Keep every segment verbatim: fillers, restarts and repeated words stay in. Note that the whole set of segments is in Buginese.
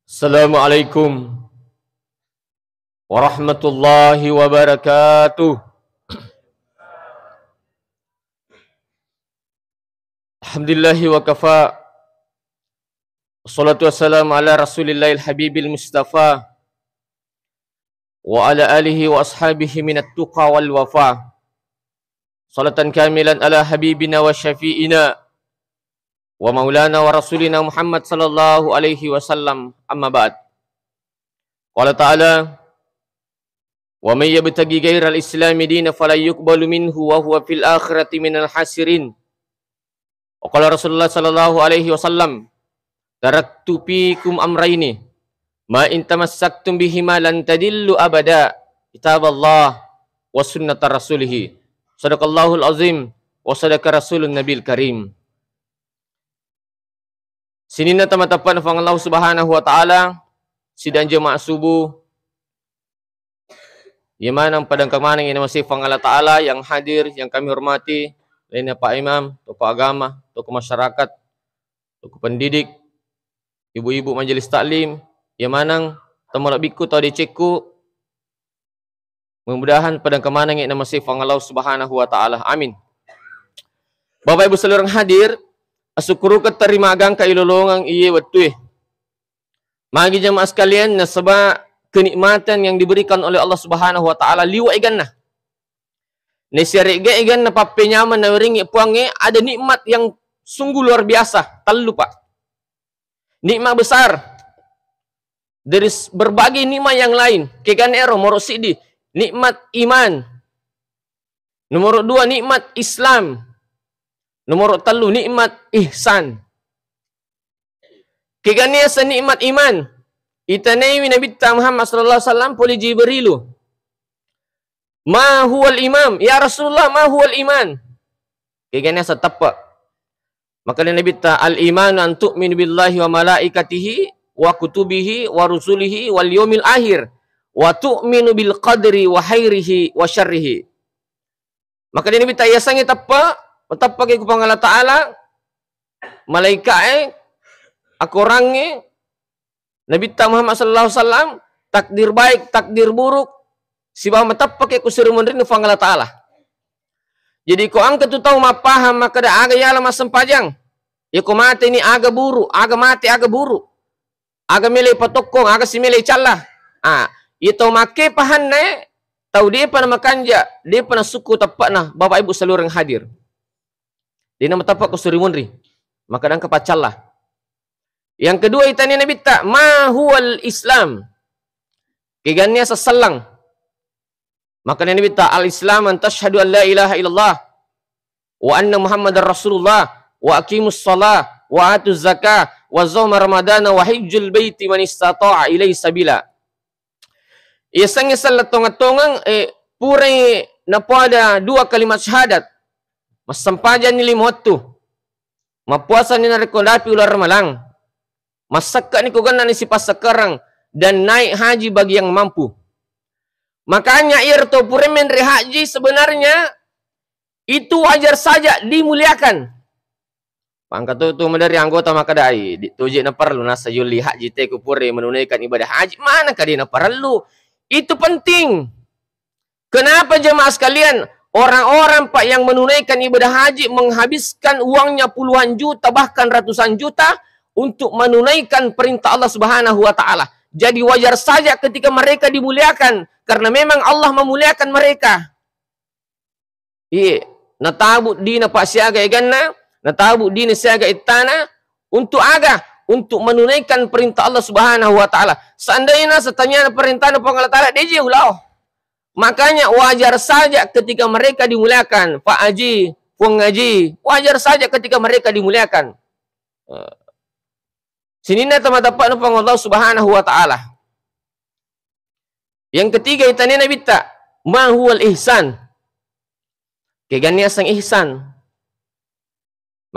Assalamualaikum warahmatullahi wabarakatuh. Alhamdulillahi wa kafa. Wassalatu wassalamu ala Rasulillahil Habibil Mustafa wa ala alihi wa ashabihi minat tuqa wal wafa. Salatan kamilan ala habibina wa syafi'ina wa maulana wa rasulina Muhammad sallallahu alaihi wasallam. Amma ba'd. Qala ta'ala, "Wa may yabtaghi ghairal islami dina falan yuqbalu minhu wa huwa fil akhirati minal hasirin." Wa qala Rasulullah sallallahu alaihi wasallam, "Taraktu fikum amraini, ma in tamassaktum bihima lan tadillu abada, kitaballah wa sunnata rasulih." Sadaqallahul azim wa sadaqa rasulun nabil karim. Sininna tamateppa'na Puang Allah Subhanahu wa Ta'ala, sidang jemaah subuh, iya maneng pada engka maneng iya namasei Puang Allah Ta'ala yang hadir, yang kami hormati, lainna Pak Imam, tokoh agama, tokoh masyarakat, tokoh pendidik, ibu-ibu majelis taklim, iya maneng tau malebbikku, tau decekku, mudah-mudahan pada engka manengngi namasei Puang Allah Subhanahu wa Ta'ala. Amin. Bapak Ibu seluruh hadir, asukkurukeng terima gangka ilolongeng iye wettue. Magi jamaah sekalian, nasaba kenikmatan yang diberikan oleh Allah Subhanahu wa Ta'ala liwa eganna. Nasiaregga eganna pappenyameng nawerengngi Puangnge, ada nikmat yang sungguh luar biasa, tellu, Pak. Nikmat besar. Dari s-, berbagai nikmat yang lain. Kegana ero, nomor siddi, nikmat iman. Nomor dua, nikmat Islam. Nomor tellu, nikmat ihsan. Kegana yaseng nikmat iman. Itanaiwi Nabitta Muhammad sallallahu alaihi wasallam pole Jibrilu. "Ma huwal imam? Ya Rasulullah, ma huwal iman?" Kegana yaseng teppe. Makkeda Nabitta, "Al imanu an tu'minu billahi wa malaikatihi wa kutubihi wa rusulihi wal yaumil akhir wa tu'minu bil qadri wa khairihi wa syarrihi." Makkeda Nabitta, yasengnge teppe, mateppeki ku Puang Allah Ta'ala, malaika'e, akorangnge, Nabitta Muhammad sallallahu alaihi wasallam, takdir baik, takdir buruk, sibawa mateppeki ku suri munrinna Puang Allah Ta'ala. Jadi, ko engka tu tau mappahang makkeda aga yala massempajang, iya ko mateni aga buru, aga mate aga buru, aga mele patokkong, aga simele calla. Ah, iya tau makke pahanna e, tau depa namakanja, depa nasukku teppe'na, Bapak Ibu seluruh yang hadir. Dena mateppe ko suri munri. Makkeda engka paccalla. Yang kedua, itani Nabitta, "Ma huwal Islam?" Kegannia sessellang. Makkeda Nabitta, "Al Islam an tashhadu an la ilaha illallah wa anna Muhammadar Rasulullah wa aqimus shalah wa atuz zakah wa shauma ramadana wa hajjul baiti man istata'a ilaihi sabila." Yasengnge selleng tongeng-tongeng, eh, purai napoada dua kalimat syahadat. Massempajanni lima wettu. Mappuasani narekko dapi uleng ramalang. Massekke'ni ko gennani sipassekkereng dan naik haji bagi yang mampu. Makanya iyaro tau pura menre haji sebenarnya itu wajar saja dimuliakan. Pangka tu, tu maderri anggota makkedai, di-, toje naparellu nasa yolli haji te ku pura menunaikan ibadah haji. Mana kade naparellu? Itu penting. Kenapa jemaah sekalian? Orang-orang, Pak, yang menunaikan ibadah haji menghabiskan uangnya puluhan juta bahkan ratusan juta untuk menunaikan perintah Allah Subhanahu wa Ta'ala. Jadi wajar saja ketika mereka dimuliakan karena memang Allah memuliakan mereka. Iye, natabu dina, Pak, siaga eganna, natabu dina siaga ittana, untuk aga? Untuk menunaikan perintah Allah Subhanahu wa Ta'ala. Seandainya setanya perintahna Puang Allah Ta'ala, deje ulao. Makanya wajar saja ketika mereka dimuliakan, Pak Haji, Puang Haji, wajar saja ketika mereka dimuliakan. Eh, sininna tamateppa'na Puang Allah Subhanahu wa Ta'ala. Yang ketiga, itani Nabitta, "Ma huwal ihsan?" Keganni aseng ihsan.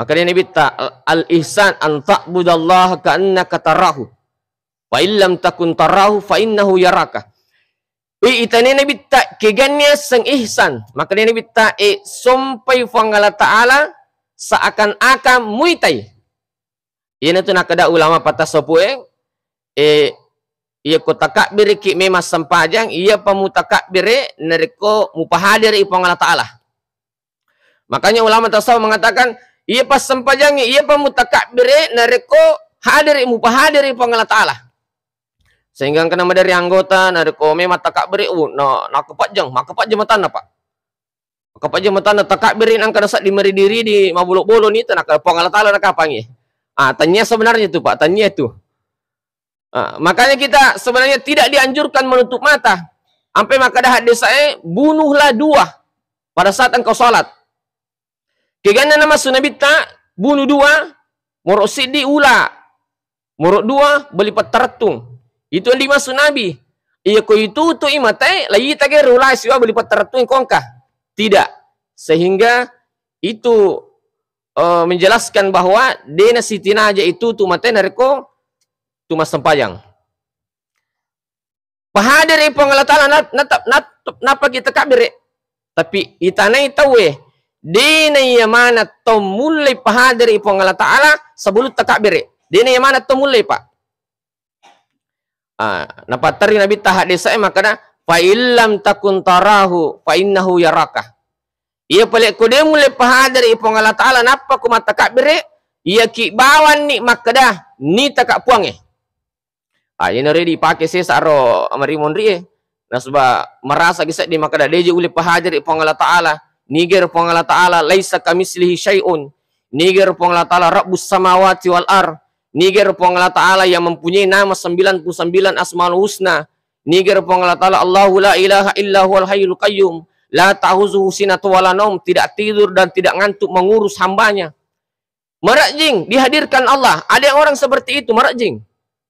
Makkeda Nabitta, "Al-, al-ihsan an ta'budallaha ka'annaka tarahu. Fa illam takun tarahu, fa innahu yaraka." Wi, itani Nabitta, keganni aseng ihsan. Makkeda Nabitta, e, sompai Puang Allah Ta'ala seakan-akan muitai. Iyanatu nakkeda ulama patasawufe, eh, iya ko takabbiriki memang sempajang, iyapa mutakabbiri narekko mupahadiri Puang Allah Ta'ala. Makanya ulama tasawuf mengatakan, iya passempajangnge, iyapa mutakabbiri narekko hadiri, mupahadiri Puang Allah Ta'ala. Sehingga engkana maderi anggota, narekko memang takabbiri, uh, na, nakepajang, makepajang matanna, Pak. Makepajang matanna, takabbiri, engkana sedding maridi-ridi, mabolo-bolo ni itu, naka Puang Allah Ta'ala nakapangi. Ah, tania sebenarnya itu, Pak, tania itu. Ah, makanya kita sebenarnya tidak dianjurkan menutup mata. Ampe makkeda haddesae, bunuhlah dua pada saat engkau salat. Keganna namassu Nabitta, bunuh dua, moro siddi ula, moro dua beli pattarettung. Itu yang dimaksud Nabi. Iya ko itu tu imate, la ita ke rulai siwa beli pattarettung kongka. Tidak. Sehingga itu, eh, menjelaskan bahwa dena sitinaja itu tu mate narekko tu massempajang. Pahadiri Puang Allah Ta'ala, nat-, natap-, nat-, nappa kita kabbere. Tapi itanai tauwe, dena iya mana tau mulle pahadiri Puang Allah Ta'ala sebelum takabbere. Dena iya mana tau mulle, Pak. Ah, napattari Nabitta haddesae makkeda, "Fa illam takun tarahu fa innahu yaraka." Iya pale ko de mulle pahadiri Puang Allah Ta'ala nappa ko mattakabbere, iyaki bawanni makkeda, "Nitaka Puangnge." Ah, iyana riya dipake sesa ro amarimonrie. Nasaba merasa ki seddi makkeda, "Deje ulle pahadiri Puang Allah Ta'ala." Nigero Puang Allah Ta'ala, "Laisa kamislihi syai'un." Nigero Puang Allah Ta'ala, "Rabbus samawati wal ar." Nigero Puang Allah Ta'ala yang mempunyai nama sembilan puluh sembilan Asmaul Husna. Nigero Puang Allah Ta'ala, "Allahu la ilaha illa huwal hayyul qayyum. La ta'khuzuhu sinatun wa la naum." Tidak tidur dan tidak ngantuk mengurus hambanya. Marejjing dihadirkan Allah. Ada orang seperti itu, marejjing.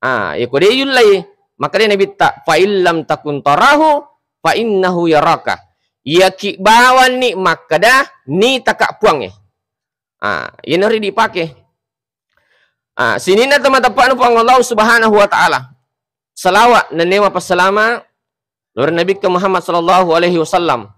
Ah, iya ko de yullai, makkeda Nabitta, "Fa illam takun tarahu, fa innahu yaraka." Iyaki bawanni makkeda, "Nitaka Puangnge." Ah, iyana riya dipake. Ah, sininna tau mateppa'na Puang Allah Subhanahu wa Ta'ala. Salawa nennewa passalama lao ri Nabikka Muhammad sallallahu alaihi wasallam.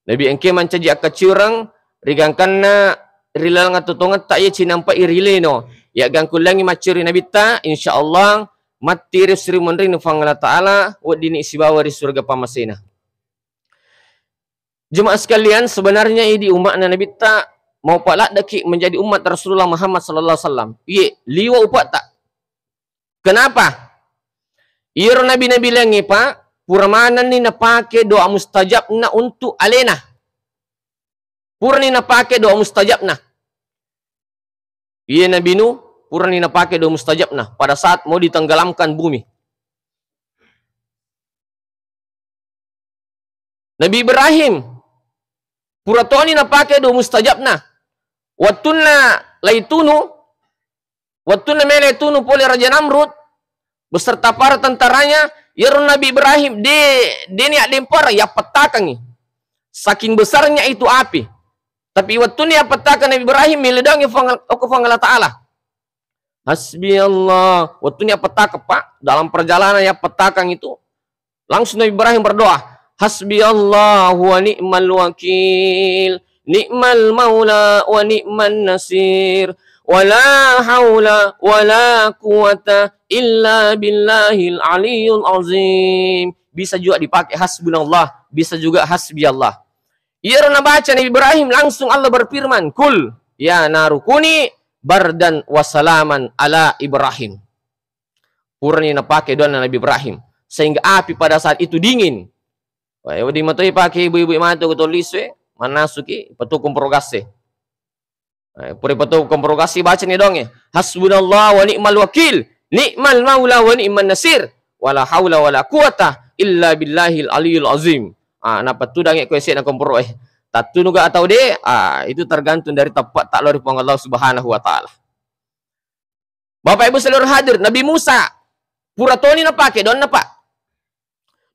Nabi engke mancaji akkaciureng ri gangkanna ri laleng atuo-tuongetta iya cinampai ri lino. Iya gangkullengngi macciuri Nabitta, insyaallah matti ri sri monrinna Puang Allah Ta'ala, weddinni sibawa ri surga pamasena. Jemaah sekalian, sebenarnya idi umma'na Nabitta mau paladdeki menjadi umat Rasulullah Muhammad sallallahu alaihi wasallam. Iye, liwa upa'ta. Kenapa? Iyaro nabi-nabi laingnge, Pak, pura manenni napake doa mustajabna untuk alena. Purani napake doa mustajabna. Iye Nabi Nuh, purani napake doa mustajabna pada saat mau ditenggelamkan bumi. Nabi Ibrahim, pura toni napake doa mustajabna. Wettunna laitunu, wettunna mele tunu pole Raja Namrud beserta para tentaranya, iyaro Nabi Ibrahim de, de ni addempara, yappettakengngi. Saking besarnya itu api. Tapi wettunna yappettaka Nabi Ibrahim, mele doangngi Fuang, okko Fuang Allah Ta'ala. "Hasbi Allah." Wettunna yappettaka, Pak, dalam perjalanan yappettaka itu, langsung Nabi Ibrahim berdoa, "Hasbi Allah wa ni'mal wakil, ni'mal maula wa ni'man nasir, wala haula wala quwata illa billahil aliyul azim." Bisa juga dipakai hasbunallah, bisa juga hasbi Allah. Iyaro nabaca Nabi Ibrahim, langsung Allah berfirman, "Kul ya naru kuni bardan wa salaman ala Ibrahim." Purani napake doanna Nabi Ibrahim, sehingga api pada saat itu dingin. Wah, wedding matoi pake ibu-ibu matu ko tollisu e, manasuki, patu komporo gas e. Eh, pura patu komporo gas e, baca ni doangnge, "Hasbunallah wa ni'mal wakil, ni'mal maula wa ni'man nasir, wala haula wala quwata illa billahil aliyul azim." Ah, nappa tudangngi ko ese na komporo e. Tattunuga atau de, ah, itu tergantung dari teppe'ta lao ri Puang Allah Subhanahu wa Ta'ala. Bapak Ibu seluruh hadir, Nabi Musa, pura toni napake doanna, Pak.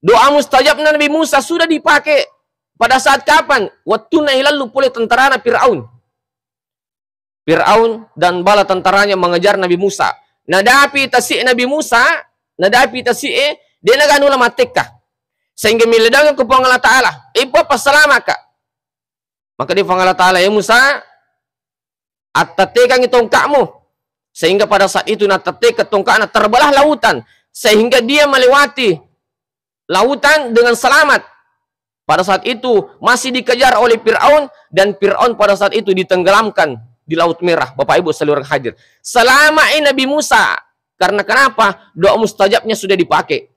Doa mustajabna Nabi Musa sudah dipakai pada saat kapan? Wettunna ilallu pole tentarana Firaun. Firaun dan bala tentaranya mengejar Nabi Musa. Nadapi tasi Nabi Musa, nadapi tasi e, de naga nula mattekka. Sehingga mele doang ko Puang Allah Ta'ala, "Ippa passalamaka." Maka di Puang Allah Ta'ala, "Ya Musa, attattekangngi tongka'mu." Sehingga pada saat itu natetteke tongka'na, terbelah lautan, sehingga dia melewati lautan dengan selamat. Pada saat itu masih dikejar oleh Firaun, dan Firaun pada saat itu ditenggelamkan di Laut Merah. Bapak Ibu seluruh hadir. Selamat ini Nabi Musa. Karena kenapa? Doa mustajabnya sudah dipakai.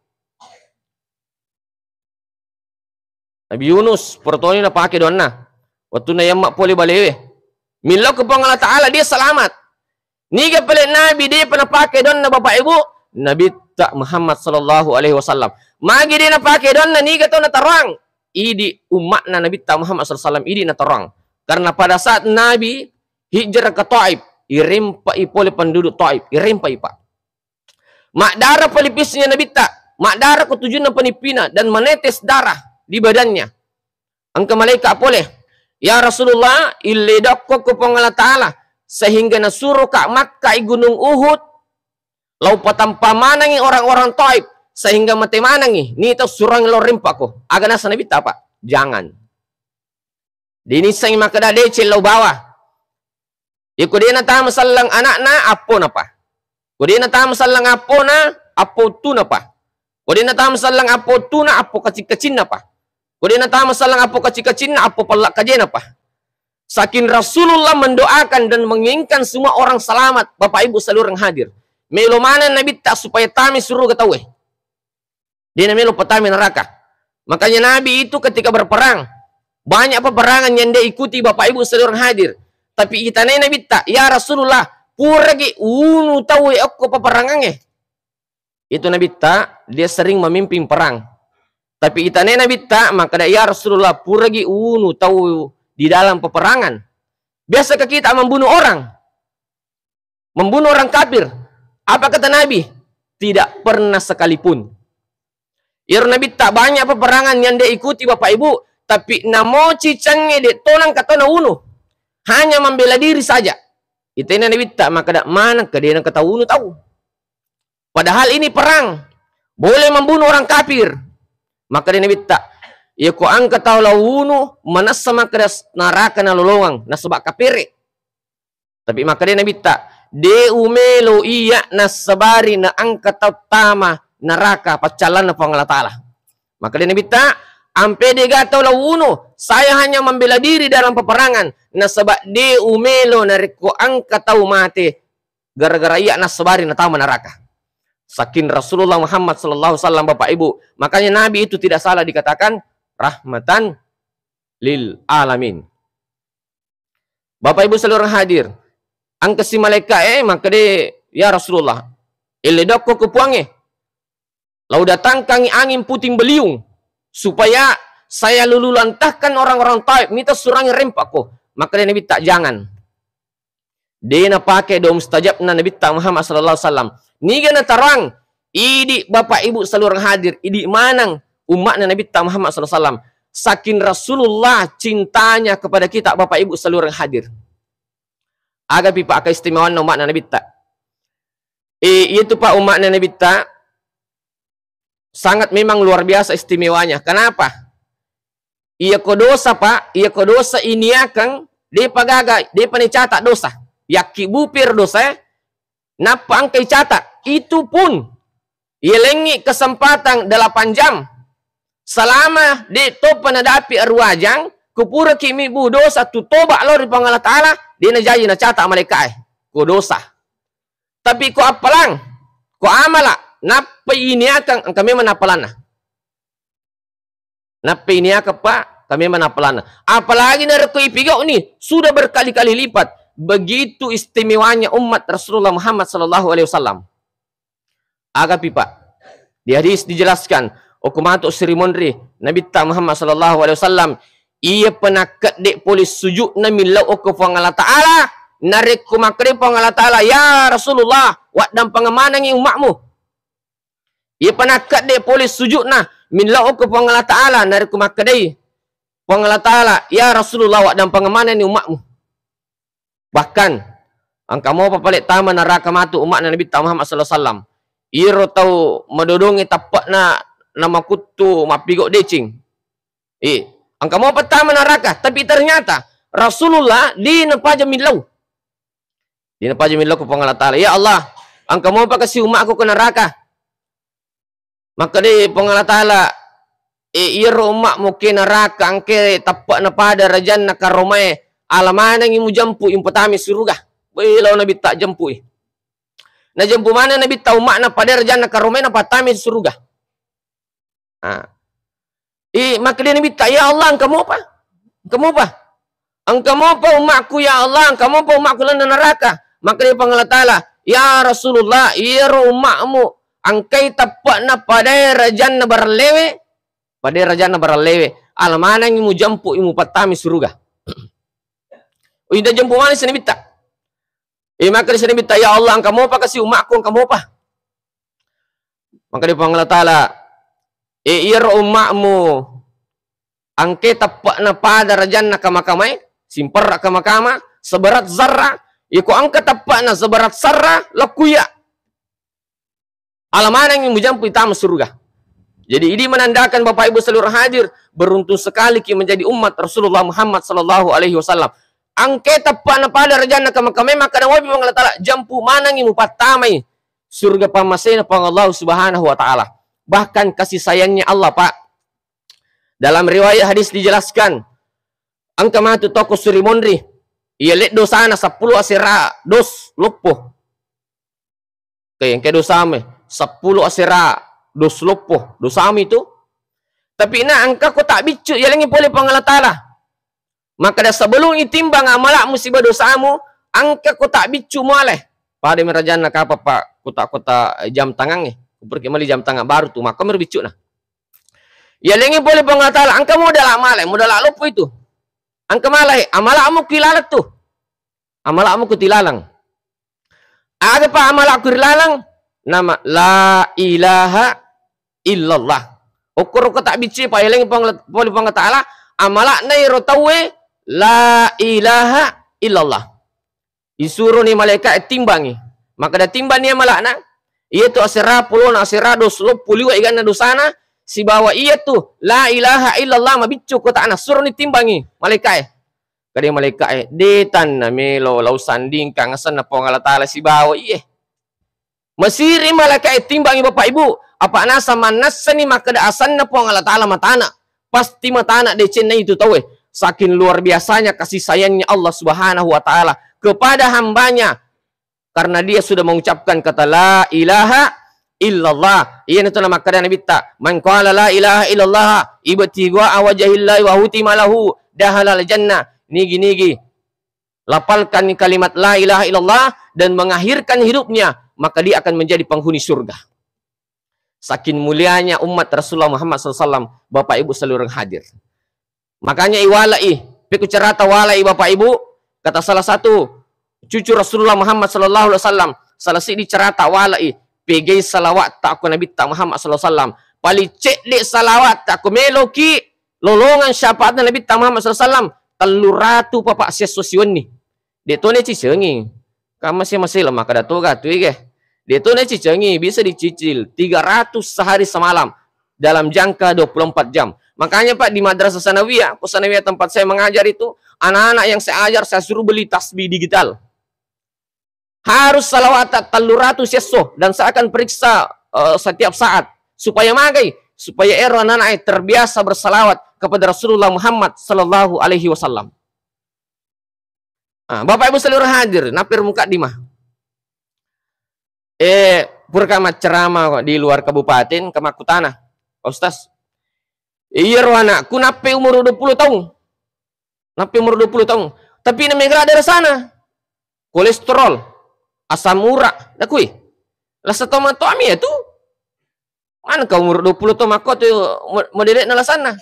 Nabi Yunus, porotoni napake doanna. Wettunna yamma pole balewe. Millau ke Puang Allah Ta'ala, dia selamat. Niga pale Nabi, dia pernah pake doanna, Bapak Ibu? Nabitta Muhammad sallallahu alaihi wasallam. Magi dia napake doanna, niga tau nataroang? Idi umma'na Nabitta Muhammad sallallahu alaihi wasallam, idi nataroang. Karena pada saat Nabi hijrah ke Taif, irempai pole penduduk Taif, irempai, Pak. Maddara pelipisnya Nabitta, maddara ko tujunna penippina, dan menetes darah di badannya. Engka malaika pole, "Ya Rasulullah, ille dokko ko Puang Allah Ta'ala, sehingga nasuro ka Makkah i Gunung Uhud, lau patampa manangi orang-orang Taif, sehingga mate manangi, ni tau surang lo rempako." Aga nasa Nabitta, Pak? Jangan. Dinissengi makkeda deceng lao bawa. Iko de natama selleng anakna, apponapa. Ko de natama selleng appona, appo uttunapa. Ko de natama selleng appo uttuna, appo kacing-kacinnapa. Ko de natama selleng appo kacing-kacinna, appo pella kajenapa. Saking Rasulullah mendoakan dan menginginkan semua orang selamat, Bapak Ibu seluruh hadir. Melo maneng Nabitta supaya tame suruga tauwe. De namelo patame neraka. Makanya Nabi itu ketika berperang, banyak peperangan yang dia ikuti, Bapak Ibu seluruh hadir. Tapi itanai Nabitta, "Ya Rasulullah, puragi unu tau e okko peperangangnge?" Itu Nabitta, dia sering memimpin perang. Tapi itanai Nabitta, makkeda, "Ya Rasulullah, puragi unu tau di dalam peperangan?" Biasakah kita membunuh orang? Membunuh orang kafir. Apa kata Nabi? Tidak pernah sekalipun. Iyaro Nabitta banyak peperangan yang dia ikuti, Bapak Ibu, tapi namo cicangnge de tonang kata naunu. Hanya membela diri saja. Itena Nabitta, makkeda, "Maneng kedena kata unu tau. Padahal ini perang. Boleh membunuh orang kafir." Makkeda Nabitta, "Iya ko engka tau lao unu, manessa makkeda neraka nalolongeng, nasaba kapere." Tapi makkeda Nabitta, "De umelo iya nassabari naengka tau tama neraka paccallanna Puang Allah Ta'ala." Makkeda Nabitta, "Ampe dega tau lao unu, saya hanya membela diri dalam peperangan, nasaba de umelo narekko engka tau mate gara-gara iya nassabari natama neraka." Saking Rasulullah Muhammad sallallahu alaihi wasallam, Bapak Ibu, makanya Nabi itu tidak salah dikatakan rahmatan lil alamin. Bapak Ibu seluruh hadir, engka si malaika e makkeda, "Ya Rasulullah, ille dokko ko Puangnge, lau datangkangi angin puting beliung supaya saya lulu lantahkan orang-orang Taif, mita surangi rempakko." Makkeda Nabitta, "Jangan." De napake doa mustajabna Nabitta Muhammad sallallahu alaihi wasallam. Niga natarang? Idi Bapak Ibu seluruh hadir, idi maneng umma'na Nabitta Muhammad sallallahu alaihi wasallam. Saking Rasulullah cintanya kepada kita, Bapak Ibu seluruh hadir. Agapi, Pak, keistimewaanna umma'na Nabitta. Eh, itu, Pak, umma'na Nabitta sangat memang luar biasa istimewanya. Kenapa? Iya ko dosa, Pak, iya ko dosa iniakeng, depa gaga, depa nicata dosa. Yakki bupir dosa, eh, nappa engka icata. Itu pun, iya lengi kesempatan delapan jam. Selama de topa nadapi aruajang, kupuraki mibbu dosa tu toba lao ri Puang Allah Ta'ala, de najaji nacata malaika e ko dosa. Tapi ko appalang, ko amala, nappa iniakeng, engka memang nappalanna. Nappa iniakeng, Pak, kami mana apalana. Apalagi narekko ipigau ni, sudah berkali-kali lipat. Begitu istimewanya umat Rasulullah Muhammad sallallahu alaihi wasallam. Agapi, Pak. Di hadis dijelaskan, okko matu sirimonri Nabitta Muhammad sallallahu alaihi wasallam, iya penakkedde pole sujudna millau okko Puang Allah Ta'ala, narekko makkeda Puang Allah Ta'ala, "Ya Rasulullah, waddampengeng manengi umatmu." Iya panakkedde pole sujudna, millau okko Puang Allah Ta'ala, narekko makkedai Puang Allah Ta'ala, "Ya Rasulullah, waddampengeng manenni umatmu." Bahkan, engka mopa pale tama neraka matu umatna Nabitta Muhammad sallallahu alaihi wasallam. Iro tau madodongnge tappe'na namakuttu mappigau deceng. Eh, engka mopa tama neraka, tapi ternyata Rasulullah de napaja millau. Ina paja millau ko Puang Allah Ta'ala, "Ya Allah, engka mopa kasi umma'ku ko neraka?" Makkedai Puang Allah Ta'ala, "E, iyaro umma'mu ke neraka, engke teppe'na pada rajanna karomae, ala manengngi mujempu'i, mupatami suruga." Wei, lao Nabitta jempu'i. Najempu maneng Nabitta umma'na pada rajanna karomae, napatami suruga. Ah. I, makkedai Nabitta, "Ya Allah, engka mopa? Engka mopa? Engka mopa umma'ku, ya Allah, engka mopa umma'ku lalenna neraka?" Makkedai Puang Allah Ta'ala, "Ya Rasulullah, iyaro umma'mu engkai teppe'na padae rajanna barellewe, padae rajanna barellewe, ala manengngi mujempu'i, mupattami suruga." Uida jempu maneng si Nabitta. Eh, makkedai si Nabitta, "Ya Allah, engka mopa kasi umma'ku, engka mopa?" Makkedai Puang Allah Ta'ala, "E, iyaro umma'mu engke teppe'na pada rajanna kama-kamae, simperra kama-kama, seberat zarra, iko engka teppe'na seberat zarra, lokkuya. Ala manengngi mujampu itama suruga." Jadi, ini menandakan Bapak Ibu seluruh hadir, beruntung sekali ki menjadi umat Rasulullah Muhammad sallallahu alaihi wasallam. Engke teppe'na pada rajanna kama-kamae, makkeda mopi Puang Allah Ta'ala, "Jampu manengngi mupattamai surga pammasena Puang Allah Subhanahu wa Ta'ala." Bahkan kasih sayangnya Allah, Pak. Dalam riwayat hadis dijelaskan, engka matu toko suri monri, iya led dosana seppulo asera dos loppo. Oke, engka dosamu, seppulo asera dos loppo, dosamu itu. Tapi na engka ko tabbiccu, yalengngi pole Puang Allah Ta'ala. Makkeda sebelum itimbang amala'mu siba dosamu, engka ko tabbiccu muale. Pada mi rajanna kapang, Pak, kota-kota jam tangangnge. Kupurki mali jam tangan baru tu, makko mi ro biccu'na. Yalengngi pole Puang Allah Ta'ala, engka modala male, modala loppo itu. Engka male, amala'mu ki laleng tu. Amala'mu ku tilalang. Aga pa amala'ku rilalang? Nama la ilaha illallah. Okkoro ko tabbiccu pa yalengngi Puang, pole Puang Ta'ala, amala'na iro tauwe la ilaha illallah. Isuroni malaika'e timbangi. Makkeda timbanni amala'na, iyatu asera pulona asera dos loppo liwe iganna dosana, sibawa iyatu la ilaha illallah mabiccu kota'na, suroni timbangi malaika'e. Kade malaika'e, de tanna melo lao sandingkang asenna Puang Allah Ta'ala sibawa iye. Masiri malaika'e timbangi Bapak Ibu, apa nasa mannassani makkeda asenna Puang Allah Ta'ala matana. Pasti matana decenna itu tauwe. Saking luar biasanya kasih sayangnya Allah Subhanahu wa Ta'ala kepada hambanya. Karena dia sudah mengucapkan kata la ilaha illallah. Iyana tu namakkeda Nabitta, "Man qala la ilaha illallah ibtigha'a wajhillahi wa hutima lahu dakhalal jannah." Nigi-nigi lapalkan kalimat la ilaha illallah dan mengakhirkan hidupnya, maka dia akan menjadi penghuni surga. Saking mulianya umat Rasulullah Muhammad sallallahu alaihi wasallam, Bapak Ibu seluruh hadir. Makanya iwala'i, pekko carata wala'i Bapak Ibu, kata salah satu cucu Rasulullah Muhammad sallallahu alaihi wasallam, salah siddi carata wala'i, pegai salawatta ko Nabitta Muhammad sallallahu alaihi wasallam. Paling cedde salawatta ko meloki lolongang syafaatna Nabitta Muhammad sallallahu alaihi wasallam, telluratu papa siesso siwenni. De' to nacicengi. Kan masih-masih lemah kada toga tu ige. De' to nacicengi, bisa dicicil tiga ratus sehari semalam dalam jangka dua puluh empat jam. Makanya, Pak, di Madrasah Sanawiyah, ko Sanawiyah tempat saya mengajar itu, anak-anak yang saya ajar, saya suruh beli tasbih digital. Harus salawat telluratu siesso, dan saya akan periksa, eh, setiap saat. Supaya magai, supaya ero anak-anak terbiasa bersalawat kepada Rasulullah Muhammad sallallahu alaihi wasallam. Ah, Bapak Ibu seluruh hadir, napir mukaddimah. Eh, purka maccerama di luar kabupaten, kemakkutana, "Pak Ustaz, iyaro anakku nappe umur dua puluh taung. Nappe umur dua puluh taung. Tapi na mega ada rasana. Kolesterol, asam urat," nakui. Lasa tomatoami ya tu. Mana kau umur dua puluh taung makko tu mo-, modele na lasanna.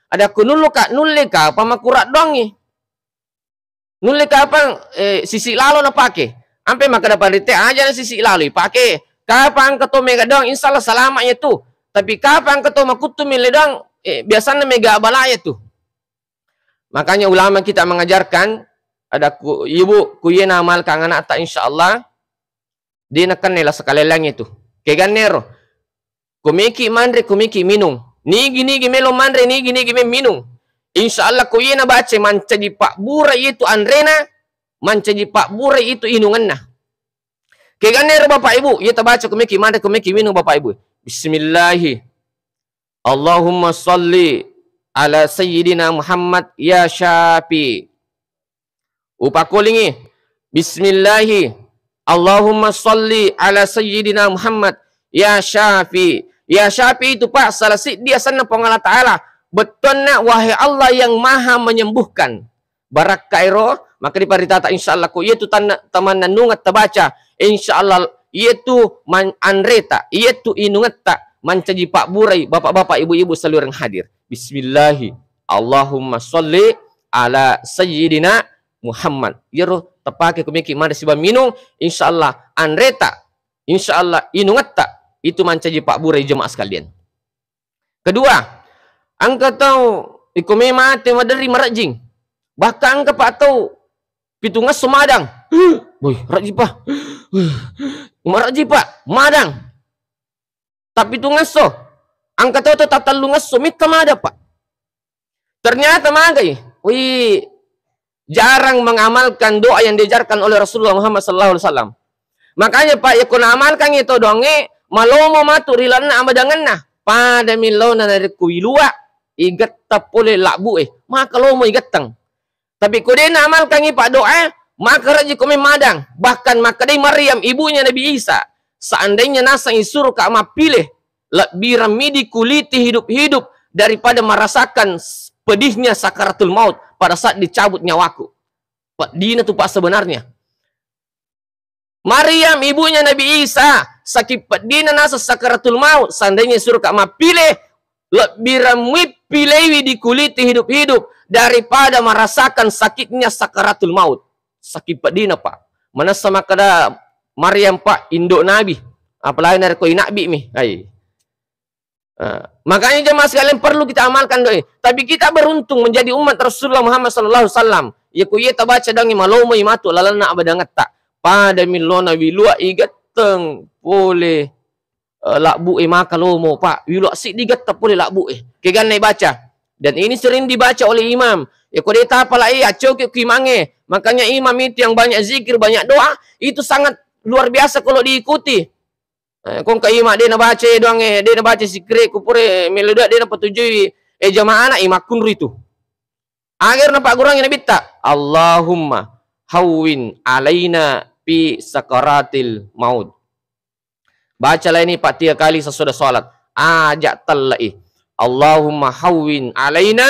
Ada ku nullu ka, nulle ka, pamakurat doangi. Nulle kapang, eh, sisi lalo napake. Ampe makkeda panrite, aja na sisi lalo ipake. Kapang keto mega doang, insya Allah salama ya tu. Tapi kapang keto makuttu mille doang, eh, biasanna mega bala ya tu. Makanya ulama kita mengajarkan, ada ku, ibu, ku ye na amalkan anakta, insya Allah, de' nakenna lasa kalellangnge tu. Kegannero. Komeki manre, komeki minung. Nigi-nigi melo manre, nigi-nigi me minung. Insya Allah ko iye nabaca mancaji pabbura itu anrena, mancaji pabbura itu inungenna. Keganna ero Bapak Ibu, iya tabaca kumeki manre, kumeki minung Bapak Ibu. Bismillahi. Allahumma salli ala sayyidina Muhammad ya Syafi. Upakolingi. Bismillahi. Allahumma salli ala sayyidina Muhammad ya Syafi. Ya Syafi itu, Pak, salah siddi asenna Puang Allah Ta'ala. Bettuanna, wahai Allah yang Maha Menyembuhkan. Barakka ero, maka diparitata, insyaallah, ko iya tu tanna-, tamannannungeng tabaca, insyaallah, iya tu man-, anreta, iya tu inungetta mancaji pabburai bapak-bapak, ibu-ibu salureng hadir. Bismillahi. Allahumma salli ala sayyidina Muhammad. Iyaro tapake kumeki manre siba minung, insyaallah, anreta, insyaallah, inungetta itu mancaji pabburai, jemaah sekalian. Kedua, engka tau iko me mate maderri marejjing. Bahkan engka pa tau pitungngesso madang. Woi, rejji pa. Marejji pa, madang. Tappitungngesso. Engka tau to tatellungngesso, mekka madang, Pak. Ternyata magai. Wih, jarang mengamalkan doa yang diajarkan oleh Rasulullah Muhammad sallallahu alaihi wasallam. Makanya, Pak, yakko naamalkangngi to doangnge, malomo matu ri lalenna amadangenna. Pada millona narekko wilua, igetta pole labbu e. Maka lomo igetteng. Tapi ko de naamalkangngi, Pak, doa, maka rejji ko memmadang. Bahkan makkedai Maryam, ibunya Nabi Isa, seandainya naseng isuruka mappile, lebbi remmi dikuliti hidup-hidup daripada merasakan s-, pedihnya sakaratul maut pada saat dicabut nyawaku. Peddina tu, Pak, sebenarnya. Maryam, ibunya Nabi Isa, sakit peddina naseng sakaratul maut, seandainya suruhka mappile, lebbi remmi pilewi dikuliti hidup-hidup daripada merasakan sakitnya sakaratul maut. Sakit peddina, Pak. Manessa makkeda Maryam, Pak, indo Nabi. Apalagi narekko inabbi mi. Hai. Eh, makanya jemaah sekalian, perlu kita amalkan doa ini. Tapi kita beruntung menjadi umat Rasulullah Muhammad sallallahu alaihi wasallam. Iya ku iya tabaca doangnge, malomoi matu lalenna abadangetta. Pada millona wilua igetteng pole, eh, labbu e, maka lomo, Pak. Wilua siddi getteng pole labbu e. Keganna ibaca. Dan ini sering dibaca oleh imam. Iya ku de tapalai, accoki ku imangnge. Makanya imam itu yang banyak zikir, banyak doa, itu sangat luar biasa kalau diikuti. Eh, ko engka imang de nabaca doangnge, de nabaca sikkiri ku pura melo doa, de napatujui, eh, jamaana, imakkunru itu. Agar napaggurangi Nabitta, Allahumma hawwin alaina fi sakaratil maut. Bacalah ini, Pak, tiga kali sesudah salat. Aja tellei. Allahumma hawwin alaina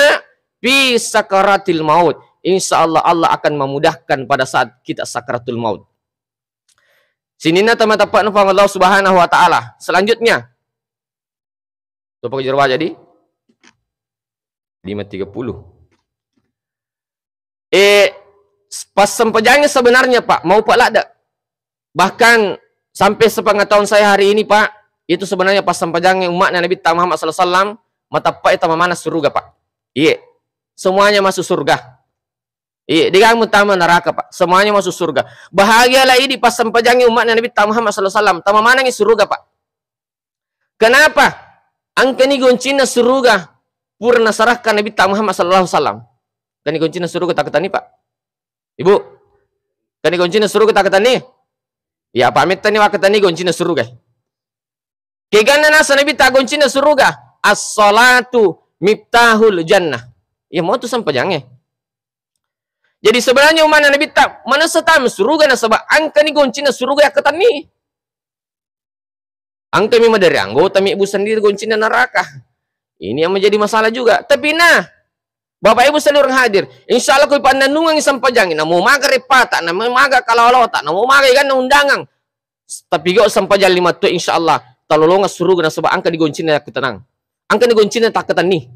fi sakaratil maut. Insya Allah, Allah akan memudahkan pada saat kita sakaratul maut. Sininna tamateppa'na Puang Allah Subhanahu wa Ta'ala. Selanjutnya, topa jero waja di lima tiga puluh. Eh, s-, passempajangnya sebenarnya, Pak, mau, Pak, ladda. Bahkan sampai sepengetahuan saya hari ini, Pak, itu sebenarnya passempajangnya umatnya Nabitta Muhammad sallallahu alaihi wasallam, mateppe'i tama maneng suruga, Pak. Iye. Semuanya masuk surga. Iya, degaga muttama neraka, Pak. Semuanya masuk surga. Bahagialah idi passempajangnge umma'na Nabitta Muhammad sallallahu alaihi wasallam. Tama manengngi suruga, Pak. Kenapa? Engkani goncinna suruga pura naserahkan Nabitta Muhammad sallallahu alaihi wasallam. Engkani goncinna suruga takkatenni, Pak. Ibu, engkani goncinna suruga takkatenni? Ya, apa mettani wakkatenni goncinna suruga. Keganna naseng Nabitta goncinna suruga, "As-salatu miftahul jannah." Iya motu sempajangnge. Jadi sebenarnya umma'na Nabitta manessa tama suruga nasaba engkani goncinna suruga yakkatenni. Engkami maderri anggota mebbu sendiri goncinna neraka. Ini yang menjadi masalah juga. Tapi nah, Bapak Ibu seluruh hadir, insya Allah ko ipannennungengngi sempajangnge, namo maga reppata, namo maga kalolota, namo maga eganna undangan. Tapi gau sempajang lima tue, insya Allah talolongeng suruga nasaba engka digoncinna yakkutanang. Engka digoncinna takkatenni.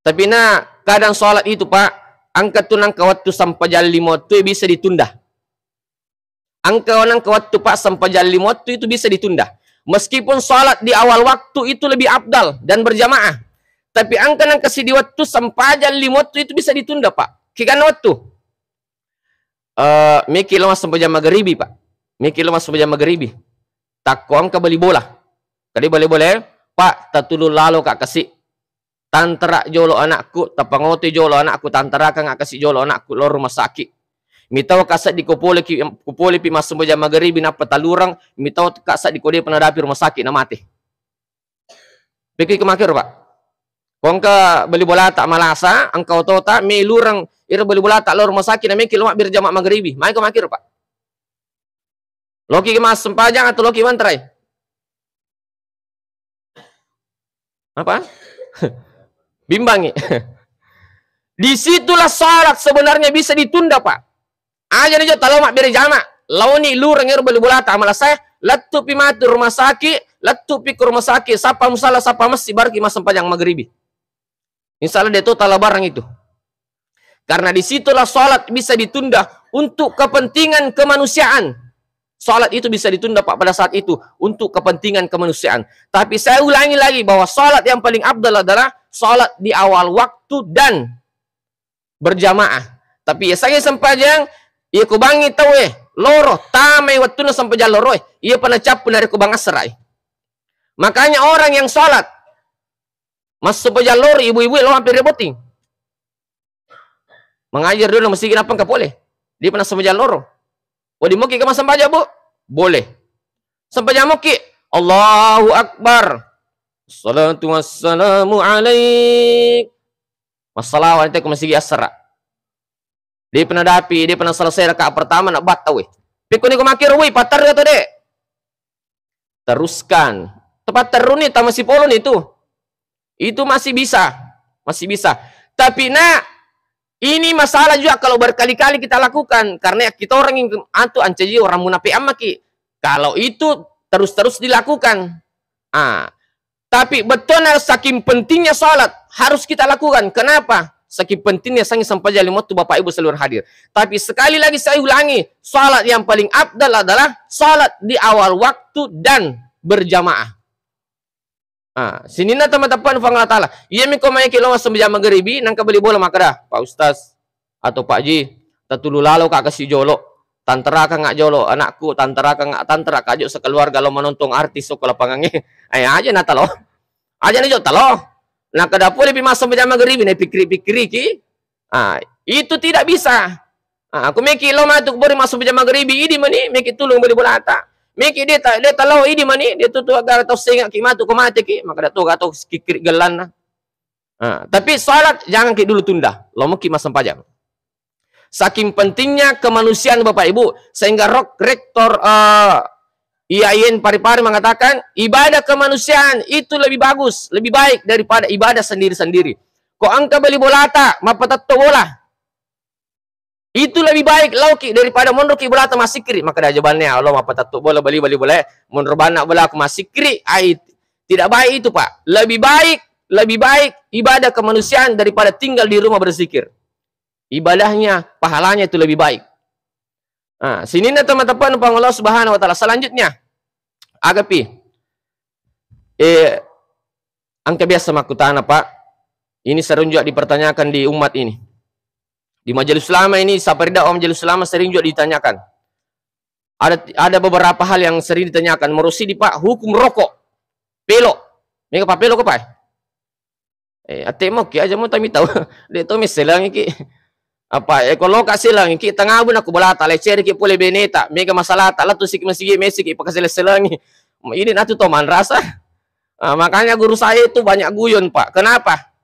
Tapi na kadang sholat itu, Pak, engka tu nangka wettu sempajang lima tue bisa ditunda. Engka nangka wettu, Pak, sempajang lima wettu itu bisa ditunda. Meskipun sholat di awal waktu itu lebih afdal dan berjamaah. Tapi engka nangka siddi wettu sempajang lima wettu itu bisa ditunda, Pak. Keganna wettu. Eh, meki lo massempajang mageribi, Pak. Meki lo massempajang mageribi. Takko engka bali bola. Kadi bali bola, Pak, tatulung lalo ka kasi. Tantara jolo anakku, tapangoti jolo anakku, tantarakang kasi jolo anakku lo rumah sakit. Mitau ka seddi ko pole ki, ko pole pi massembajang mageribi nappa talureng, mitau ka seddi ko de' pa nadapi rumah sakit na mate. Pekko iko makkero, Pak. Ko engka bali bolata malasa, engka otota, melureng iro bali bolata lao rumah sakit, na meki lo mabbere jama mageribi. Maiko makkero, Pak. Loki massempajang atau loki mantarai? Apa? Bimbangi. Disitulah salat sebenarnya bisa ditunda, Pak. Aja ni jo talo mabbere jama. Laoni lureng ero bali bolata, amala saya, lettu pi matu rumah sakit, lettu pi ke rumah sakit, sapa musala, sapa masjid, barki massempajang mageribi. Insya Allah de' to tala barang itu. Karena disitulah salat bisa ditunda untuk kepentingan kemanusiaan. Salat itu bisa ditunda, Pak, pada saat itu untuk kepentingan kemanusiaan. Tapi saya ulangi lagi bahwa salat yang paling afdal adalah salat di awal waktu dan berjamaah. Tapi ya saya sempajang, iya ko bangi tau eh, loro, tamai wattunna sempajang loro eh, iya pana cappu narekko bang asrai. Makanya orang yang salat massempajang loro, ibu-ibu lo hampir botting. Mengajar dulu masigi nappa engka pole. Dia pernah sempajang loro. Wedding moki ke massempajang, Bu? Boleh. Sempajang moki. Allahu Akbar. Salatu wassalamu alaik. Massalawa ente ko masigi asara. Dia pernah dapi, dia pernah selesai rakaat pertama nak batta we. Pekko ni ko makkero, woi, patterru atau dek? Teruskan. Tepat terru ni, tama sipolo ni tu. Itu masih bisa. Masih bisa. Tapi nak, ini masalah juga kalau berkali-kali kita lakukan. Karena kita orang yang antu ancaji orang munafik ammaki. Kalau itu terus-terus dilakukan. Ah, tapi betona saking pentingnya salat harus kita lakukan. Kenapa? Saking pentingnya sangi sempajang lima waktu Bapak Ibu seluruh hadir. Tapi sekali lagi saya ulangi, salat yang paling afdal adalah salat di awal waktu dan berjamaah. Ah, sininna teman-teman Puang Allah Ta'ala. Iya miko maiki lo massembajang mageribi, nangka beli bola makkeda, Pak Ustaz atau Pak Ji, tatulu lalo ka kasi jolo. Tanterakang jolo anakku, tanterakang, tanterakang jo sekeluarga lo menonton artis ko lapangangnge. Eh, aja na talo. Aja na jo talo. Nakkeda pole pi massembajang mageribi, na pikkiri-pikkiriki. Ah, itu tidak bisa. Ah, aku meki lo matu bori massembajang mageribi, idi mani, meki tulung beli bolata. Meki de ta, de talo, idi mani, de tu tu agara tau sengaki matu ko mateki, makkeda to gato kikkiri gellanna. Ah, tapi salat jangan ki dulu tunda. Lo meki massempajang. Saking pentingnya kemanusiaan, Bapak Ibu, sehingga rok-, rektor, eh, I A I N Parepare mengatakan, ibadah kemanusiaan itu lebih bagus, lebih baik daripada ibadah sendiri-sendiri. Ko engka beli bolata, mappatetto bola. Itu lebih baik lauki daripada monroki bolata massikkiri. Makkeda jabanna, ya Allah, mappatetto bola, beli, beli bola, monro banna bola aku massikkiri. Ai, tidak baik itu, Pak. Lebih baik, lebih baik ibadah kemanusiaan daripada tinggal di rumah berzikir. Ibadahnya, pahalanya itu lebih baik. Ah, sininna teman-teman Puang Allah Subhanahu wa Ta'ala. Selanjutnya, agapi. Eh, engka biasa makkutana, Pak. Ini sering juga dipertanyakan di umat ini. Di majelis ulama ini, saparida majelis ulama sering juga ditanyakan. Ada, ada beberapa hal yang sering ditanyakan. Merusi di, Pak, hukum rokok. Pelo. Mega pa pelo ko, Pak? Eh, ate mo ki aja mo tami tau. De to messelangi ki. Apa, eh, ko loka selangi ki, tangabu na ko bolata, leceri ki pole beneta, mega masalata, latu siki masigi mesiki, pakasele-selangi. Ini natu to manrasa. Ah, makanya guru saya itu banyak guyon, Pak. Kenapa?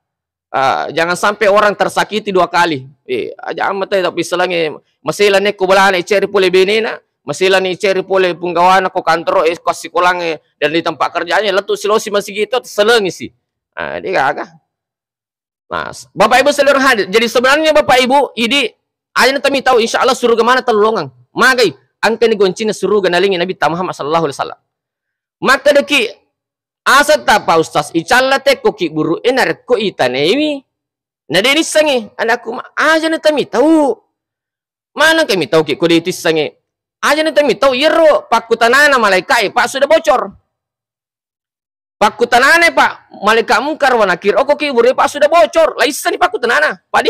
Ah, jangan sampai orang tersakiti dua kali. Eh, aja amat tapi selangi, maselani ko bolana, leceri pole benena, maselani leceri pole punggawana ko kantoro, eh, ko sikolangnge, dan di tempat kerjanya, latu silosi masigi to, selangi si. Ah, dia gaga. Nah, s-, Bapak Ibu seluruh hadir. Jadi sebenarnya Bapak Ibu, idi aja na tami tau, insya Allah suruga mana telolongang. Magai, angkani goncinna suruga nalingi Nabi ta Muhammad sallallahu alaihi wasallam. Makkadaki, asa ta Pak Ustaz, icalla tekko ki buru e narekko itanaiwi. Na de nissengi, anakku ma-, aja na tami tau. Mana kami tau ki ko de tissengi. Aja na tami tau, iyaro pakkutanana malaika e, Pak, sudah bocor. Pakkutanana, Pak, malaikat Mungkar wa Nakir, okko ki buru e, Pak, sudah bocor. Laissenni pakkutanana. Padi?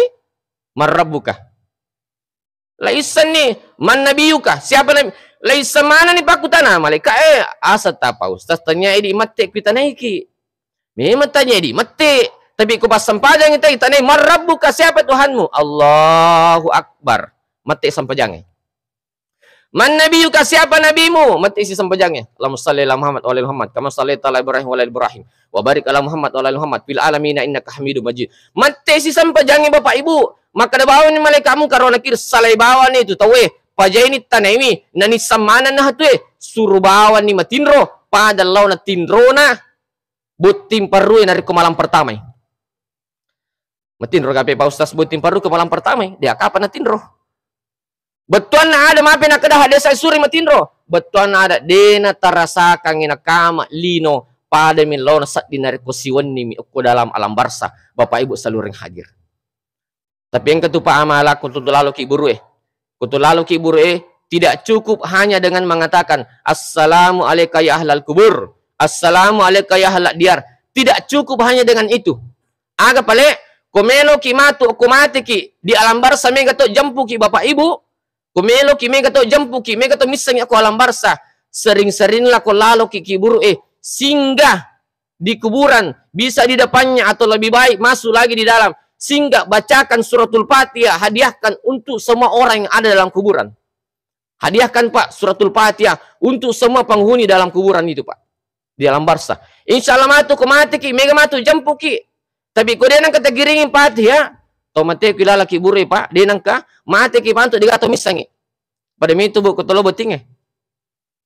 Man rabbuka? Laissenni. Man nabiyuka? Siapa nabi? Laisseng manani pakkutana malaikat e, asa ta Pak Ustaz, tanya idi mette kuitanaiki. Memang tanya idi mette. Tapi ku passempajang itu itanai, man rabbuka? Siapa Tuhanmu? Allahu Akbar. mette sempajangnge. "Man nabiyuka, siapa nabimu?" Mette si sempajangnge. "Allahumma shalli ala Muhammad wa ala ali Muhammad, kama shallaita ala Ibrahim wa ala ali Ibrahim, wa barik ala Muhammad wa ala ali Muhammad fil alamin innaka Hamidum Majid." Mette si sempajangnge, Bapak Ibu, makkeda bawani malaika' Mungkar wa Nakir, "Salai bawani tu tauwe, pajaini tanaiwi, nanisseng manenna tu e, suru bawani matinro, pada laona tinrona botting parrue narekko malam pertamai." Matinro gape Pak Ustaz botting parru ke malam pertamai? Dia kapan natinro? Bettuanna ada mape nakkeda hadesa suri matinro. Bettuanna ada dena tarasakangngi nakama lino pada mi laona sedding narekko siwennimi okko dalam alam barsa, Bapak Ibu salureng hadir. Tapi engka tu Pak amala kutu laloki buru e. Kutu laloki buru e, tidak cukup hanya dengan mengatakan, "Assalamu alaika ya ahlal kubur. Assalamu alaika ya ahlad diyar." Tidak cukup hanya dengan itu. Aga pale, ko meloki matu, ko mateki di alam barsa mega to jampuki Bapak Ibu, ko meloki mega to jampuki, mega to missengi ko alam barsa, sering-seringlah ko laloki ki buru e, singgah di kuburan, bisa di depannya atau lebih baik masuk lagi di dalam, singgah bacakan suratul Fatihah, hadiahkan untuk semua orang yang ada dalam kuburan. Hadiahkan, Pak, suratul Fatihah untuk semua penghuni dalam kuburan itu, Pak. Di alam barsa. Insya Allah matu ko mateki, mega matu jampuki. Tapi ko de nengka tagiringi Fatihah, to mateki lalaki buru e, Pak, de nengka mateki pantu dega to missengi. Pada mitu, Bu, ko tolo bottinge.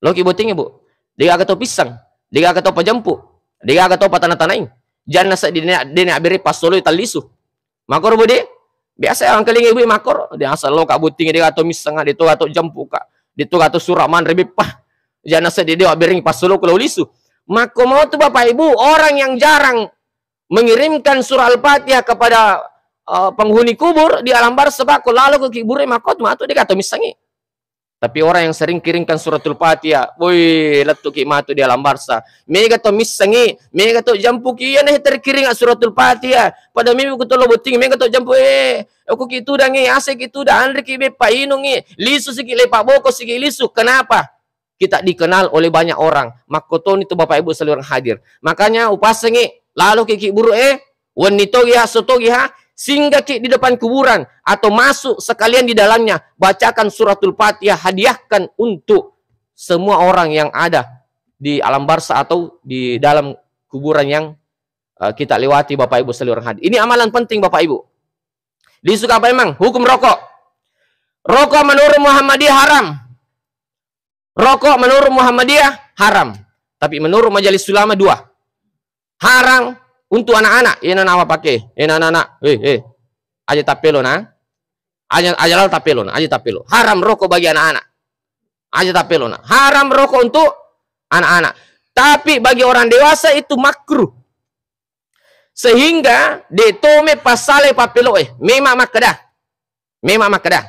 Loki bottinge, Bu. Degaga to pissang, degaga to pajampu, degaga to patana-tanaing. Janna seddi dene, dene abbere passoloi tallisu. Makkoro, Bu, de? Biasa engkalinga ibu makkoro. De asal loka bottinge degaga to missang, de toga to jampuka, de toga to sura manre beppa. Janna seddi de abbereng passolo ko lao lisu. Makko mau tu Bapak Ibu, orang yang jarang mengirimkan surah Al-Fatihah kepada, eh, penghuni kubur di alam barza, Pak, ko lalo ko kibure makko tu matu degaga to missangi. Tapi orang yang sering kirimkan suratul Fatihah, woi, lettuki matu di alam barza. Mega to missengi, mega to jampuki, iyana terkiring suratul Fatihah. Pada minggu ku tolo botting, mega to jampu, eh, aku ki tudangi, ase ki tudang, anre ki beppa inungi, lisu siki lepa boko siki lisu. Kenapa? Kita dikenal oleh banyak orang. Makkotoni tu Bapak Ibu seluruh hadir. Makanya upasengi, lalo ki kiburu, eh, wenni togi ha, so togi ha, singgaki di depan kuburan atau masuk sekalian di dalamnya, bacakan suratul Fatihah, hadiahkan untuk semua orang yang ada di alam barza atau di dalam kuburan yang, eh, kita lewati, Bapak Ibu seluruh hadir. Ini amalan penting, Bapak Ibu. Lisuka apa emang? Hukum rokok. Rokok menurut Muhammadiyah haram. Rokok menurut Muhammadiyah haram. Tapi menurut Majelis Ulama dua. Haram untuk anak-anak. Ena nawa pake. Ena anak-anak. Eh, eh. Aja tapelo na. Aja, aja lalo tapelo na. Aja tapelo. Haram rokok bagi anak-anak. Aja tapelo na. Haram rokok untuk anak-anak. Tapi bagi orang dewasa itu makruh. Sehingga de tome pasale pappeloe. Memang makkeda. Memang makkeda.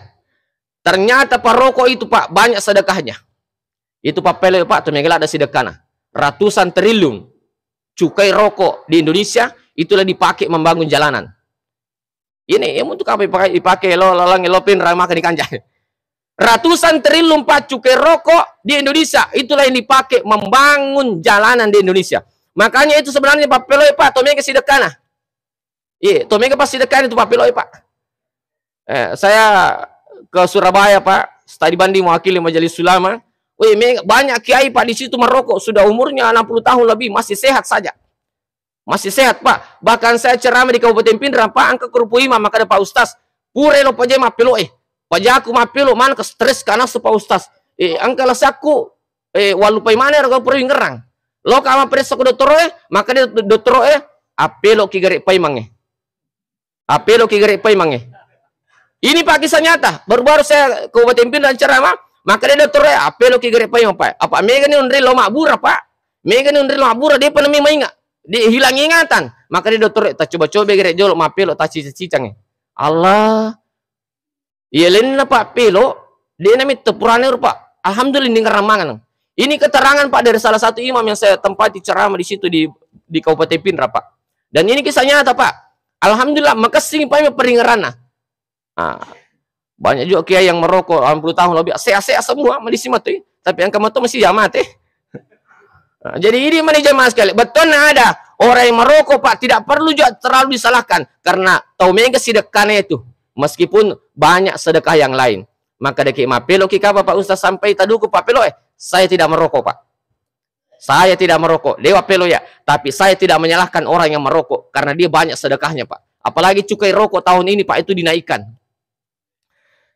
Ternyata parokok itu, Pak, banyak sedekahnya. Itu pappeloe, Pak, tu mega ladde sidekkana. Ratusan triliun cukai rokok di Indonesia itulah dipakai membangun jalanan. Ini, ya, untuk apa dipakai, dipakai lo, lo, lo, lo, pin, ramah di kanjai. Ratusan triliun, Pak, cukai rokok di Indonesia, itulah yang dipakai membangun jalanan di Indonesia. Makanya itu sebenarnya pappeloe, Pak, to mega sidekkana. Iya, to mega pasti dekkana itu pappeloe, Pak. Eh, saya ke Surabaya, Pak, tadi bandi mewakili Majelis Ulama. Wih, me-, banyak kiai, Pak, di situ merokok, sudah umurnya enam puluh tahun lebih, masih sehat saja. Masih sehat, Pak. Bahkan saya ceramah di Kabupaten Pinrang, Pak, engka ko rupa imang, makkeda, "Pak Ustaz, pura lo paja mappeloe. Pajaku mappelo, maneng ke stres ka nasu, Pak Ustaz. Eh, engka lasakku, eh, wallupai maneng ro pura wingerang." Loka mapperessa ko dottoroe, makkeda dottoroe, "Appeloki gare paimangnge. Appeloki gare paimangnge." Ini, Pak, kisah nyata. Baru-baru saya ke Kabupaten Pinrang ceramah, makkeda dottoroe, "Appeloki gare paimang, Pak. Apa mega ni onreng lo mabbura, Pak. Mega ni onreng lo mabbura, depa nami mainga. Di hilang ingatan." Makkeda dottoroe, "Tacoba-coba gare jolo mappelo, tacica-cicangnge." Allah. Iya lenna, Pak, pelo, de namitte purane ro, Pak. Alhamdulillah, ningerang maneng. Ini keterangan, Pak, dari salah satu imam yang saya tempati ceramah di situ di, di Kabupaten Pinrang, Pak. Dan ini kisah nyata, Pak. Alhamdulillah, makessing, Pak, peringeranna. Ah, banyak juga kiai yang merokok enam puluh tahun lebih, sehat-sehat semua, medisi mati. Tapi yang kamu tuh masih ya mati. Nah, jadi ini mani jamaah sekalian, bettuanna ada orang yang merokok, Pak, tidak perlu juga terlalu disalahkan karena tau mega sidekkana itu, meskipun banyak sedekah yang lain. Maka deki mappeloki kapa, Pak Ustaz, sampai taduku pappeloe? Saya tidak merokok, Pak. Saya tidak merokok. Dewa pelo ya. Tapi saya tidak menyalahkan orang yang merokok karena dia banyak sedekahnya, Pak. Apalagi cukai rokok tahun ini, Pak, itu dinaikkan.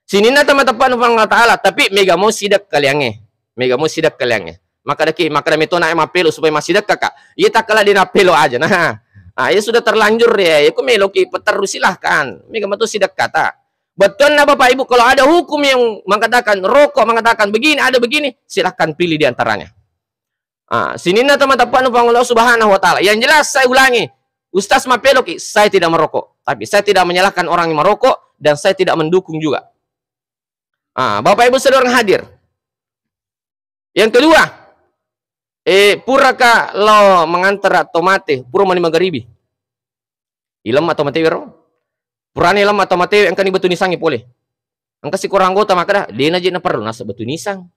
Sininna tama teppa'na Puang Allah Ta'ala, tapi mega mo sidekka liangnge. Mega mo sidekka liangnge. Makkadaki, makkada metona mappelo supaya massidekka ka. Iya takkala de nappelo aja. Nah, ah, iya sudah terlanjur ya. Iya ku meloki peterru, silahkan. Mega mato sidekkata. Bettuanna Bapak Ibu, kalau ada hukum yang mengatakan rokok, mengatakan begini, ada begini, silahkan pilih di antaranya. Ah, sininna tama teppa'na Puang Allah Subhanahu wa Ta'ala. Yang jelas saya ulangi, Ustaz mappeloki, saya tidak merokok. Tapi saya tidak menyalahkan orang yang merokok dan saya tidak mendukung juga. Ah, Bapak Ibu saudara yang hadir. Yang kedua, eh, puraka lao mangantara to mate, pura mani magaribi. Ilemma to matewe ro. Purani ilemma to matewe, engkani batu nisangngi pole. Engka sikoro anggota makkada, "Dena je naperlu naseng batu nisang.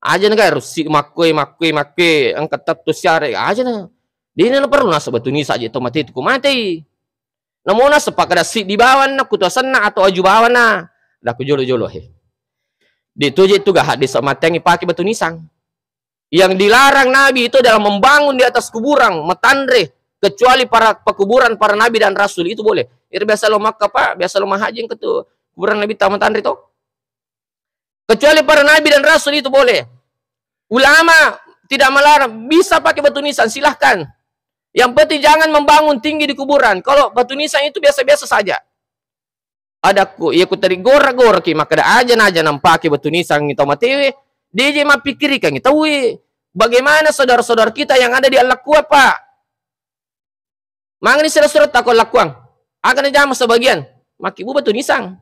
Aja naga harus si makkue, makkue, makkue, engka tettu siare, aja na. Dena naperlu naseng batu nisang je to mate tu ko matei." Namo naseng pakkada siddi bawanna, kutu asenna atau aju bawanna. Dah ku jolo-jolo he. De to je tu ga hadis mateangngi pake batu nisang. Yang dilarang Nabi itu adalah membangun di atas kuburan, matanre, kecuali para pekuburan para nabi dan rasul, itu boleh. Iri biasa lo Makkah, Pak, biasa lo mahaji engka tu kuburan Nabi ta matanre to. Kecuali para nabi dan rasul itu boleh. Ulama tidak melarang, bisa pakai batu nisan, silahkan. Yang penting jangan membangun tinggi di kuburan. Kalau batu nisan itu biasa-biasa saja. Adakku, iya ku teri gora-gora ki, makkada aja naja nampake batu nisangngi tau matewe, deje mappikkirikangngi tauwe. Bagaimana saudara-saudara kita yang ada di Allakua, Pak? Mangani sira surat tako Allakkuang. Aga najama sebagian, makkibbu batu nisang.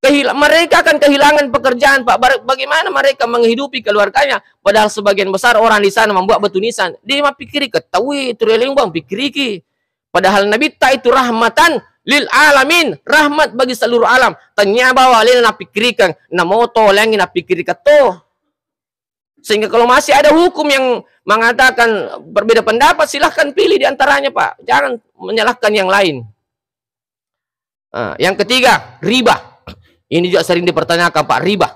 Kehila-, mereka akan kehilangan pekerjaan, Pak. Bar-, bagaimana mereka menghidupi keluarganya? Padahal sebagian besar orang di sana membuat batu nisan. Dia mappikkiri ke tauwe, turi lembang pikkiriki. Padahal Nabitta itu rahmatan lil alamin, rahmat bagi seluruh alam. Tanya bawa alena napikkirikang, namoto lengi napikkirikang to. Sehingga kalau masih ada hukum yang mengatakan berbeda pendapat, silahkan pilih di antaranya, Pak. Jangan menyalahkan yang lain. Ah, yang ketiga, riba. Ini juga sering dipertanyakan, Pak, riba.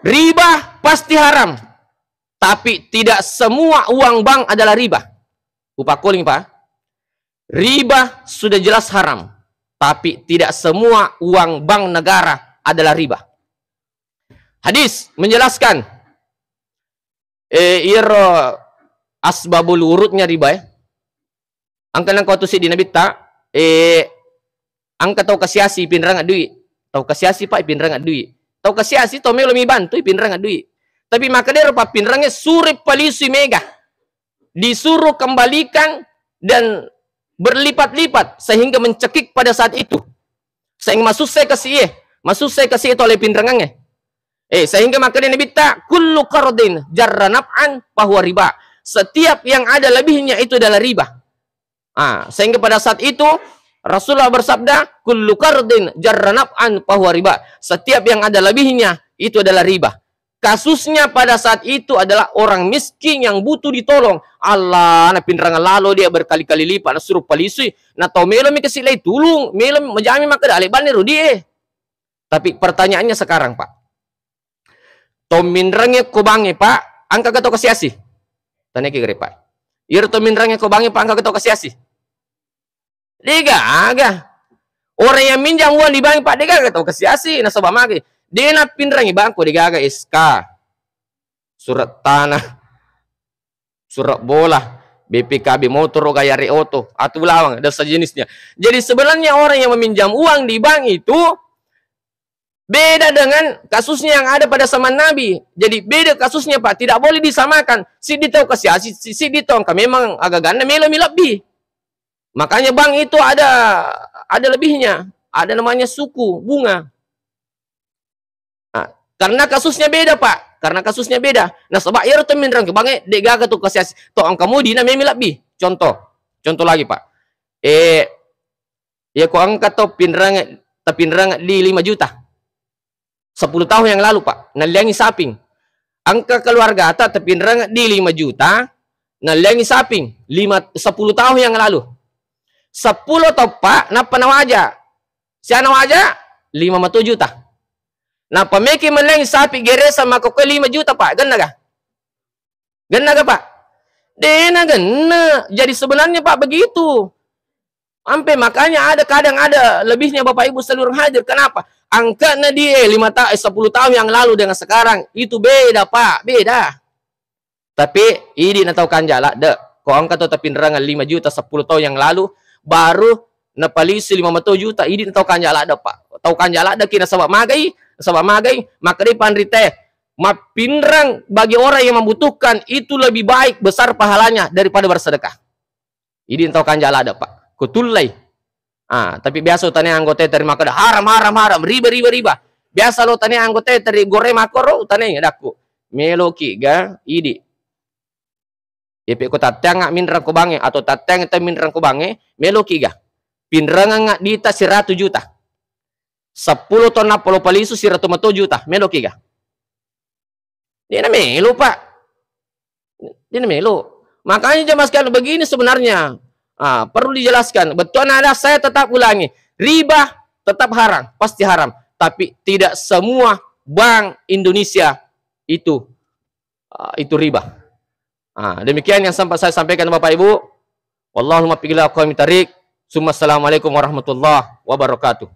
Riba pasti haram, tapi tidak semua uang bank adalah riba. Upakoling, Pak. Riba sudah jelas haram, tapi tidak semua uang bank negara adalah riba. Hadis menjelaskan, eh, iyaro asbabul wurudnya riba, eh. Engka nengka wettu siddi Nabitta, eh, engka tau kasiasi pinrengeng dui. Tau kasiasi, Pak, pinrengeng dui. Tau kasiasi, tau melo mi bantu, pinrengeng dui. Tapi makkedaro pappinrengnge, suro palisui mega. Disuruh kembalikan dan berlipat-lipat sehingga mencekik pada saat itu. Sehingga masussai kasi e, masussai kasi e tole pinrengengnge. Eh, sehingga makkeda Nabitta, "Kullu qardin jarra naf'an fahuwa riba." Setiap yang ada lebihnya itu adalah riba. Ah, sehingga pada saat itu Rasulullah bersabda, "Kullu qardin jarra naf'an fahuwa riba." Setiap yang ada lebihnya itu adalah riba. Kasusnya pada saat itu adalah orang miskin yang butuh ditolong. Allah, napinrengeng lalo dia berkali-kali lipat, nasuruh palisui. Na tau melo mi kasi lai tulung, melo mi majami makkeda, "Ale banne ro die." Tapi pertanyaannya sekarang, Pak. Tau minrengnge ko bangnge, Pak, engka ga tau kasiasi? Taneki gare, Pak. Iyaro tau minrengnge ko bangnge, Pak, engka ga tau kasiasi? Degaga. Orang yang minjam uang di bank, Pak, degaga tau kasiasi, nasaba magi. De napinrengi bank ko degaga S K. Surat tanah, surat bola, B P K B motor, gayare oto, atau lawang, dan sejenisnya. Jadi sebenarnya orang yang meminjam uang di bank itu beda dengan kasusnya yang ada pada zaman Nabi. Jadi beda kasusnya, Pak. Tidak boleh disamakan. Siddi tau kasiasi, si-, siddi tau engka memang agaganna melo mi lebbi. Makanya bank itu ada, ada lebihnya. Ada namanya suku bunga. Nah, karena kasusnya beda, Pak. Karena kasusnya beda. Nasaba iyaro tau minreng ke bank e, degaga tau kasiasi. Tau engka mudina melo mi lebbi. Contoh. Contoh lagi, Pak. Eh, iya ko engka tau pinreng, tapinreng di lima juta. Sepuluh tahun yang lalu, Pak, nalliangi saping. Engka keluargata tapinreng di lima juta, nalliangi saping, lima, sepuluh tahun yang lalu. Sepuluh tau, Pak, nappa nawaja. Sia nawaja, lima mato juta. Nappa meki meleng sapi geresa makkokkoe lima juta, Pak. Genna ga? Genna ga, Pak? Dena genna. Jadi sebenarnya, Pak, begitu. Ampe makanya ada, kadang ada lebihnya Bapak Ibu seluruh hadir. Kenapa? Angkatnya dia lima ta-, eh, sepuluh tahun yang lalu dengan sekarang itu beda, Pak, beda. Tapi idi na tau kanja ladde. Ko engka to tapinrengeng lima juta sepuluh tahun yang lalu, baru napalisu lima mato juta, idi na tau kanja ladde, Pak. Tau kanja ladde ki nasaba magai, nasaba magai, makkedai panrite, mappinreng bagi orang yang membutuhkan itu lebih baik, besar pahalanya daripada bersedekah. Idi na tau kanja ladde, Pak. Kutullai. Ah, tapi biasa utanai anggota teri makkeda, "Haram, haram, haram, riba, riba, riba." Biasa lo tanai anggota teri gore makkoro, utanai dakku. Meloki ga idi. Yepe ko tatteang minreng ko bange atau tatteang te minreng ko bange, meloki ga. Pinrengang dita siratu juta. Sepuluh ton nappa lo palisu siratu mato juta, meloki ga. Dena melo, Pak. Dena melo. Makanya jamaah sekalian, begini sebenarnya. Ah, perlu dijelaskan. Betul ada, saya tetap ulangi. Riba tetap haram, pasti haram. Tapi tidak semua bank Indonesia itu, ah, itu riba. Ah, demikian yang sempat saya sampaikan, Bapak Ibu. Wallahul muwaffiq ila aqwamit thariq. Summa assalamualaikum warahmatullahi wabarakatuh.